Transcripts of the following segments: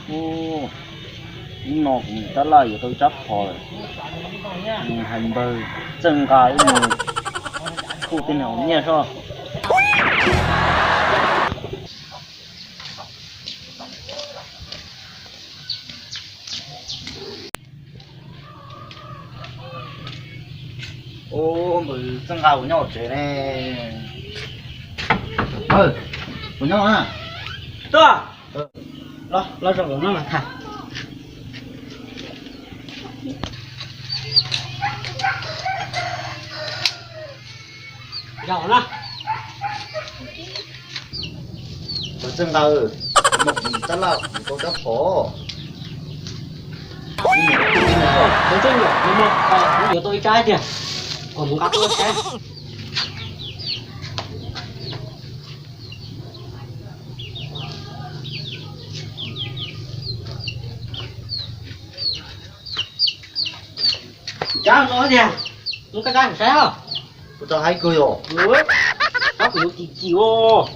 Ub, hnub no kuv mus tab laj yuav tau ib rab phom lawm. Mus hais npawg Txawj Nqa ib mus khuj tib neeg ua nyiaj soj. Ub, npawg Txawj Nqa, kuv nyob hauv tsev ne. Npawg, kuv nyob na. Tuaj. Los, los zaum no mas tham. Zaum no. Npawg Txawj Nqa, hnub no kuv mus tab laj kuv tau rab phom. Npawg Txawj Nqa, hnub no kuv yuav tau ib rab tiag, kom mus nqa tuaj saib. Rab no tiag, mus koj rab saib os. Kuv tau haib kawg yom. Rab kuv yuav kim kim os.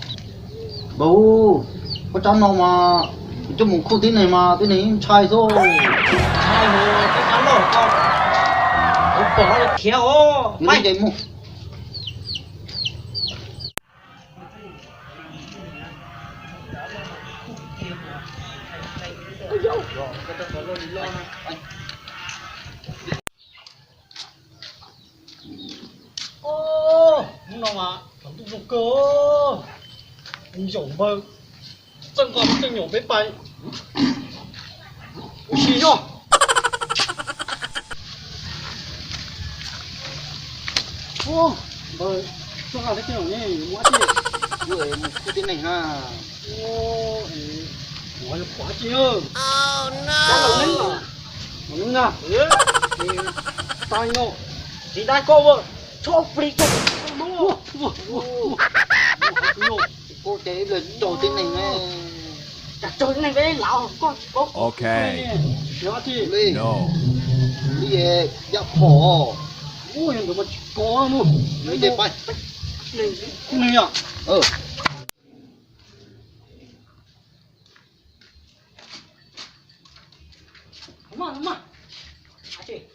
Npawg, koj rab no mas kuv coj mus khuj tib neeg mas tib neeg ntshai xwb. Ntshai mas peb rab loj ko, kuv pom lawv khiav os. Npawg, mus. Hnub no mas tsaus ntuj zoo kawg, zaum npawg Txawj Nqa, Txawj Nqa peb pais ua si yog. Npawg Txawj Nqa, teb chaws no ne yuav mus dab tsi? Yuav mus khuj tib neeg na. Ua, yuav pom dab tsi? Los neeb na. Tais no, tsis dai koj ua, tso plis koj mus. Koj ces ib pliag raug tib neeg ne. Cas raug tib neeg peb laus koj. Ok. Li, li yam phom. Ua yog ntawd mas tsis kov mus. Li ces pais. Neeg yog.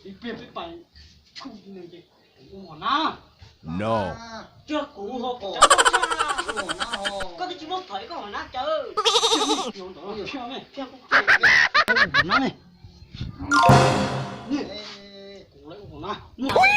Ib pliag peb pais khuj tib neeg ces kuv ua mos nab. No. Tsuag kuv ho kuv cov toj tshaj. Koj twb tsis muab phom koj mos nab cawv. Mos nab ne. Kuv lawv ua mos nab.